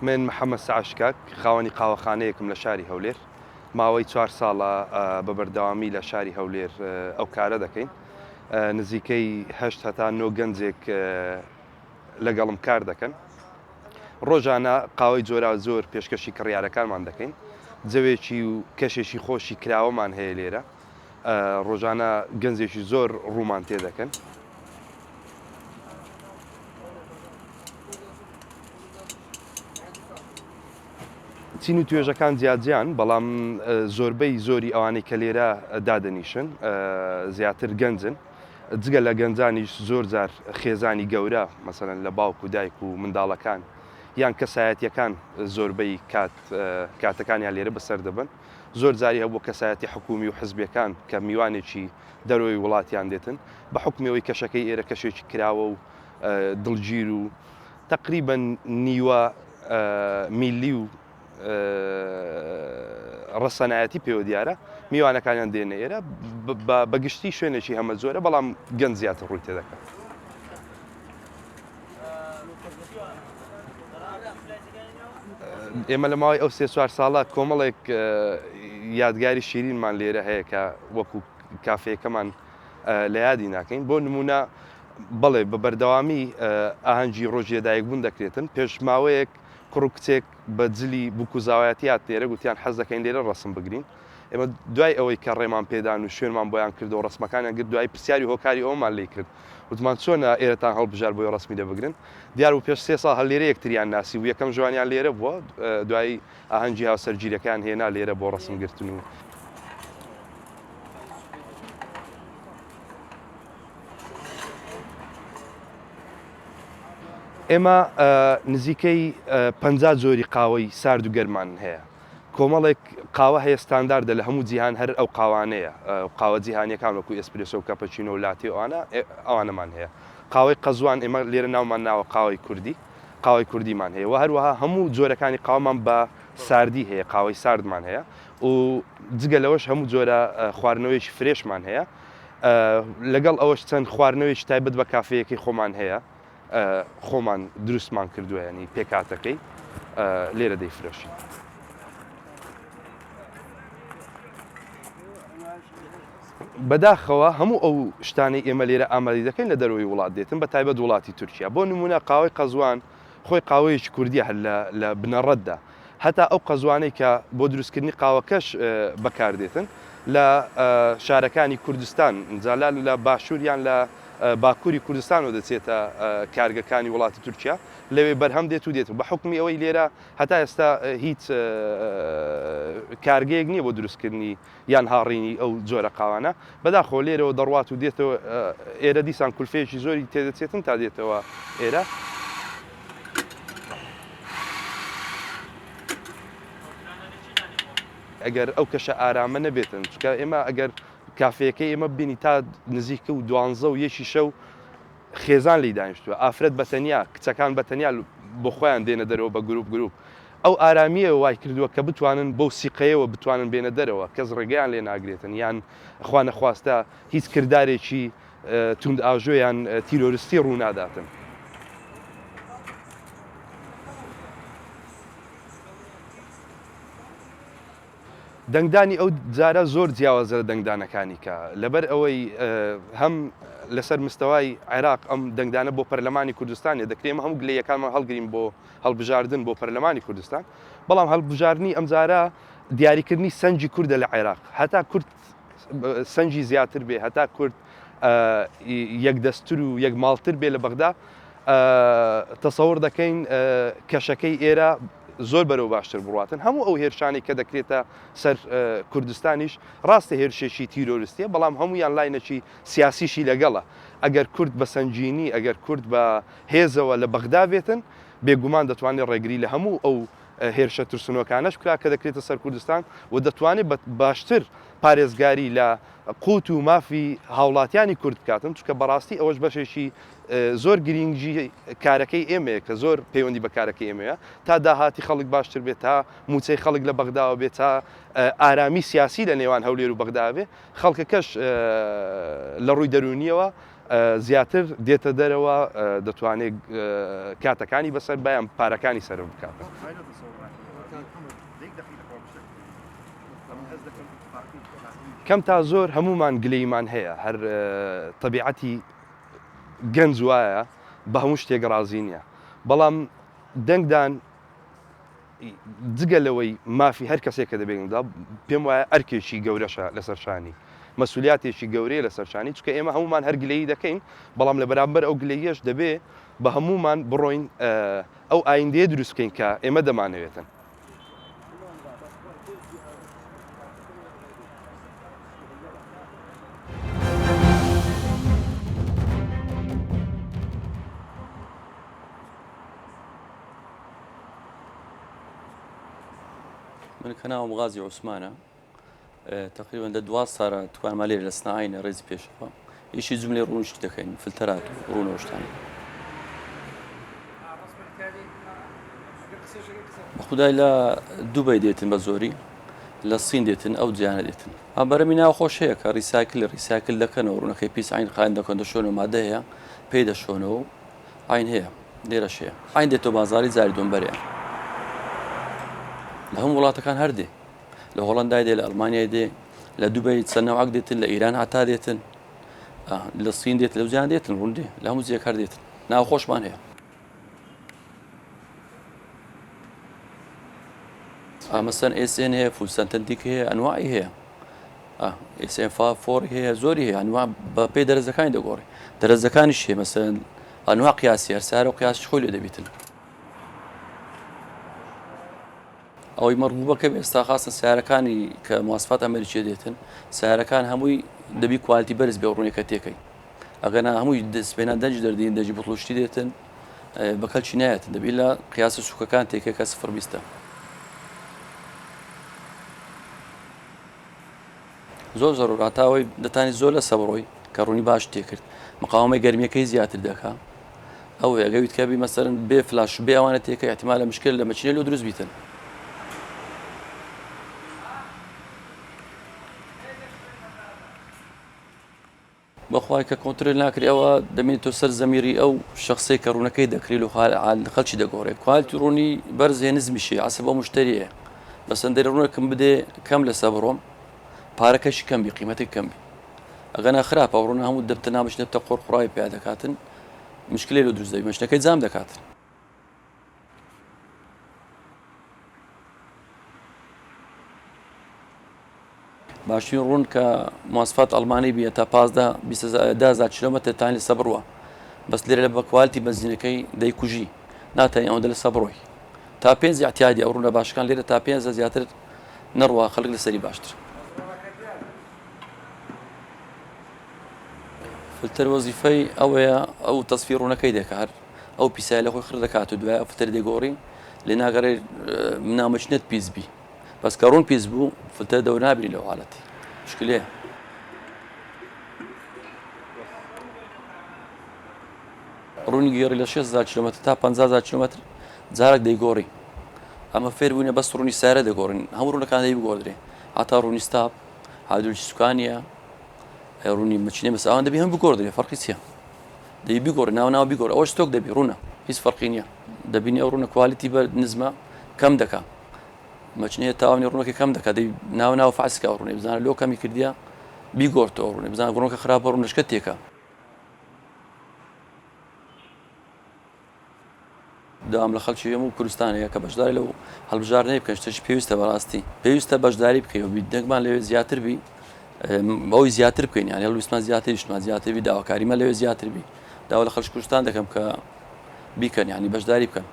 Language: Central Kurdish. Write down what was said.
من محەممەد سەعد شکاک، خاوەنی قاوەخانەیەکم لە شاری هەولێر. ماوەی چوار ساڵە بە بەردەوامی لە شاری هەولێر ئەو کارە دەکەین. نزیکەی هەشت هەتا نۆ گەنجێک لەگەڵم کار دەکەن. ڕۆژانە قاوەی جۆراوجۆر پێشکەشی کڕیارەکانمان دەکەین. جەوێکی و کەشێکی خۆشی کراوەمان هەیە لێرە. ڕۆژانە گەنجێکی زۆر ڕوومان تێدەکەن. چین و توێژەکان جیاجیان، بەڵام زۆربەی زۆری ئەوانەی کە لێرە دادەنیشن زیاتر گەنجن. جگە لە گەنجانیش زۆر جار خێزانی گەورە مەسەلەن لە باوک و دایک و منداڵەکان یان کەسایەتیەکان زۆربەی کات کاتەکانیان لێرە بەسەر دەبەن. زۆر جاری هەبووە کەسایەتی حکوومی و حزبیەکان کە میوانێکی دەرەوەی وڵاتیان دێتن بە حوکمی ئەوەی کەشەکەی ئێرە کەشێکی کراوە و دڵگیر و تەقریبەن نیوە میللی و ڕەسەنایەتی پێوە دیارە میوانەکانیان دێنە ئێرە بە گشتی شوێنێکی هەمە جۆرە بەڵام گەنج زیاتر ڕووی تێدەکات. ئێمە لە ماوەی ئەو سێ چوار ساڵە کۆمەڵێک یادگاری شیرینمان لێرە هەیە کە وەکو کافەیەکەمان لە یادی ناکەین بۆ نمونە بەڵێ بە بەردەوامی ئاهەنگی ڕۆژی لەدایکبوون دەکرێتن پێش ماوەیەک کوڕ و کچێک بە جلی بوک و زاوایەتی هاتن ئێرە گوتیان حەز دەکەین لێرە ڕەسم بگرین ئێمە دوای ئەوەی کە ڕێمان پێدان و شوێنمان بۆیان کردەوە ڕەسمەکانیان گرت دوای پرسیاری هۆکاری ئەومان لێ کرد وتمان چۆنە ئێرەتان هەڵبژارد بۆی ڕەسمی لێ بگرن دیار بوو پێش سێ ساڵ هەر لێرە یەکتریان ناسی و یەکەم ژوانیان لێرە بووە دوای ئاهەنگی هاوسەرگیرەکەیان هێنا لێرە بۆ ڕەسم گرتن و ئێمە نزیکەی 50 جۆری قاوەی سارد و گەرمان هەیە کۆمەڵێک قاوە هەیە ستانداردە لە هەموو جیهان هەر ئەو قاوانەیە قاوە جیهانیەکان وەکو ئێسپرێسۆ و کاپەچینۆ و لاتێ ئەوانە ئەوانەمان هەیە قاوەی قەزوان ئێمە لێرە ناومان ناوە قاوەی کوردی قاوەی کوردیمان هەیە و هەروەها هەموو جۆرەکانی قاوەمان بە ساردی هەیە قاوەی ساردمان هەیە و جگە لەوەش هەموو جۆرە خواردنەوەیەکی فرێشمان هەیە لەگەڵ ئەوەش چەند خواردنەوەیەکی تایبەت بە کافەیەکەی خۆمان هەیە خۆمان دروستمان کردووە ینی پێکاتەکەی لێرە دەیفرۆشین. بەداخەوە هەموو ئەو شتانەی ئێمە لێرە ئامادەی دەکەین لە دەرەوەی وڵات دێتن بە تایبەت وڵاتی تورکیا بۆ نمونە قاوەی قەزوان خۆی قاوەیەکی کوردیە هەر لە بنەڕەتدا هەتا ئەو قەزوانەی کە بۆ دروستکردنی قاوەکەش بەکاردێتن لە شارەکانی کوردستان جا لە باشوور یان لە باکووری کوردستانەوە دەچێتە کارگەکانی وڵاتی تورکیا لەوێ بەرهەم دێت و دێت بە حکومی ئەوەی لێرە هەتا ئێستا هیچ کارگەیەک نییە بۆ دروستکردنی یان هاڕینی ئەو جۆرە قاوانە، بەداخەوە لێرەوە دەڕوات و دێتەوە ئێرە دیسان کولفەیەکی زۆری تێدەچێتن تا دێتەوە ئێرە. ئەگەر ئەو کەشە ئارامە نەبێتن چونکە ئێمە ئەگەر کافێیەکەی ئێمە ببینی تا نزیکە و دوانزە و یەکی شەو خێزان لێی دانیشتووە، ئافرەت بە تەنیا، کچەکان بە تەنیا بۆ خۆیان دێنە دەرەوە بە گروپ گروپ. ئەو ئارامییە وای کردووە کە بتوانن بەو سیقەیەوە بتوانن بێنە دەرەوە، کەس ڕێگەیان لێ ناگرێتن یان خوا نەخواستە هیچ کردارێکی توندئاژۆ یان تیرۆرستی ڕوو ناداتن. دەنگدانی ئەو جارە زۆر جیاوازە لە دەنگدانەکانی کە، لەبەر ئەوەی هەم لەسەر مستەوای عێراق ئەم دەنگدانە بۆ پەرلەمانی کوردستانە، دەکرێت ئێمە هەموو گلەییەکانمان هەڵگرین بۆ هەڵبژاردن بۆ پەرلەمانی کوردستان، بەڵام هەڵبژاردنی ئەمجارە دیاریکردنی سەنگی کوردە لە عێراق، هەتا کورد سەنگی زیاتر بێ، هەتا کورد یەکدەستتر و یەکماڵتر بێ لە بەغدا، تەسەور دەکەین کەشەکەی ئێرە زۆر بەرەو باشتر بڕاتن. هەموو ئەو هێرشانەی کە دەکرێتە سەر کوردستانیش ڕاستە هێرشێکی تیرۆریستیە، بەڵام هەموویان لاینەکی سیاسیشی لەگەڵە. ئەگەر کورد بە سەنگینی، ئەگەر کورد بە هێزەوە لە بەغدا بێتن، بێگومان دەتوانێت ڕێگری لە هەموو ئەو هێرشە ترسنۆکانەش بکات کە دەکرێتە سەر کوردستان و دەتوانێت باشتر پارێزگاری لە قوت و مافی هاوڵاتیانی کورد بکاتن، چونکە بەڕاستی ئەوەش بەشێکی زۆر گرینگی کارەکەی ئێمەیە کە زۆر پەیوەندی بە کارەکەی ئێمەیە تا داهاتی خەڵک باشتر بێت، تا مووچەی خەڵک لە بەغداوە بێت، تا ئارامی سیاسی لە نێوان هەولێر و بەغدا بێ، خەڵکەکەش لە ڕووی دەروونیەوە. زیاتر دێتە دەرەوە دەتوانێت کاتەکانی بەسەر بەیان پارەکانی سەرف بکات. کەم تا زۆر هەمومان گلەیمان هەیە هەر تەبیعەتی گەنج وایە بە هەموو شتێک ڕازی نییە بەڵام دەنگدان جگە لەوەی مافی هەر کەسێک کە دەبێت پێم وایە ئەرکێکی گەورەشە لەسەر شانی مەسولیاتێکی گەورەیە لەسەر شانی چونکە ئێمە هەمومان هەر گلەیی دەکەین بەڵام لە بەرامبەر ئەو گلەییەش دەبێ بە هەمومان بڕۆین ئەو ئایندەیە دروست بکەین کە ئێمە دەمانەوێتن. من کە ناوم غازی عوسمانە تقریبا لە دوا سارە توانمان لێرە لە سناعینە ڕێزی پێشەوە ئیشی جملەی ڕوونشت دەکەین فلتەرات و ڕوونەوەشتان خدای لە دوبەی دێتن بە زۆری لە سین دێتن ئەو جیانە دێتن بەرەمی ناو خۆش هەیە کە ڕیساکل ڕیساکل دەکەنەوە ڕوونەکەی پیس عین قایم دەکەن دەشۆن و مادە هەیە پێی دەشۆنەوە عین هەیە لێرەش هەیە عین دێتەوە بازاری جاری دوم بەرەیە لە هەموو وڵاتەکان هەر دێ لە هۆڵندای دێ لە ئەڵمانیای دێ لە دوبەی چەند نەوعەک دێتن لە ئیران هەتا دێتن لە سین دێت لەو جیان دێتن ڕوون دێ لە هەموو جێک هەر دێتن ناو خۆشمان هەیە ئامەسەن ئێسێن هەیە فول سەنتەنتیک هەیە ئەنواعی هەیە ئێسێن فا فۆر هەیە زۆری هەیە ئەنوا بە پێی دەرەجەکانی دەگۆڕی دەرەجەکانیش هەیە مەسەن ئەنوا قیاسی هەر سارە و قیاسی خۆی لێ دەبیتن ئەوەی مەرغوبەکە ئێستا خاستن سیارەکانی کە مواسفات ئەمریکیە دێتن سیارەکان هەمووی دەبی کوالتی بەرز بێ ڕوونەکە تێکەی ئەگەنا هەمووی دەستپێنا دەنج دەردین دەنجی بتڵشتی دێتن بە کەلکی نایەتن دەبی لە قیاسە سوکەکان تێکە کە سفر بیستە. زۆر زەرور هەتا ئەوەی دەتانی زۆر لە سەبڕۆی کە ڕوونی باش تێکرد مقاومەی گەرمیەکەی زیاتر دەکا ئەو ئەگەویت کە بی مەسەرن بێ فلاش بێ ئەوانە تێکە احتمالە مشکل لە مەچینە لۆ دروست بیتن. بەخوای کە کۆنترل ناکرێ ئەوە دەمێنێتەوە سەر زەمیری ئەو شخصەی کە ڕوونەکەی دەکرێت و خەڵکی دەگۆڕێت کوالتی ڕوونی بەرز هەیە نزمیشی عەسە بۆ مشتریە بەسەن دەری ڕوونەکەم بدێ کەم لەسە بڕۆم پارەکەشی کەم بی قیمەتی کەم بی ئەگەنا خراپە ڕوونە هەموو دەبتە نامش دەبتە قۆڕ قڕاوی پیا دەکاتن مشکلەی لۆ دروست دەبی مەشتەکەی جام دەکاتن. باشترین ڕوون کە مواسفات ئەڵمانی بیە تا 15 هزار کیلۆمەتر تانی لەسەر بڕوە بەس لێرە لە بە کوالتی بەنزینەکەی دەیکوژی ناتانی ئەوەندە لەسەر بڕۆی تا پێنج اعتیادی ئەو ڕوونە باشەکان لێرە تا پێنج زیاتر نەڕوا خەڵک لەسەری باشتر. فلتەر وەزیفەی ئەوەیە ئەو تەسفی ڕوونەکەی دەکات هەر ئەو پیسای لە خۆی خڕ دەکات و دوای ئەو فلتەر دەگۆڕی لێ ناگەڕێ نامەچنت پیس بی بەس کە ڕوون پیس بوو فلتەر دەور نابری لەو حالەتی مشکلەیە. ڕوونی گێڕی لە 6000 کیلۆمەتر تا 50000 کیلۆمەتر جارێک دەیگۆڕی ئەمە فێر بووینە بەس ڕوونی سارە دەگۆڕین هەموو ڕوونەکان دەی بگۆڕدرێ هەتا ڕوونی ستاپ هایدرۆجی سوکانیە ڕوونی مچینە بەس ئەوان دەبی هەم بگۆڕدرێ فەرقی چییە دەبی بیگۆڕی ناو ناو بیگۆڕ ئەوەش ستۆک دەبی ڕوونە هیچ فەرقی نییە دەبینی ئەو ڕوونە کوالیتی بە نزمە کەم دەکا مەچنەیە تاوانی ڕوونەکە کەم دەکات دەی ناو ناو فاسکە ئەو ڕوونەی بزانە لۆ کەمی کردیە بیگۆڕتەوە ڕوونی بزانە ڕوونەکە خراپە ڕوونەشکە تێکە داوام لە خەڵکی هەموو کوردستان هەیە کە بەشداری لەو هەڵبژاردنەی بکەن شتێکی پێویستە بەڕاستی پێویستە بەشداری بکەین و دەنگمان لەوێ زیاتر بی ئەوەی زیاتر بکەین یان هەڵویستمان زیاتر شتمان زیاتر بی داواکاریمان لەوێ زیاتر بی داوا لە خەڵکی کوردستان دەکەم کە بیکەن یانی بەشداری بکەن.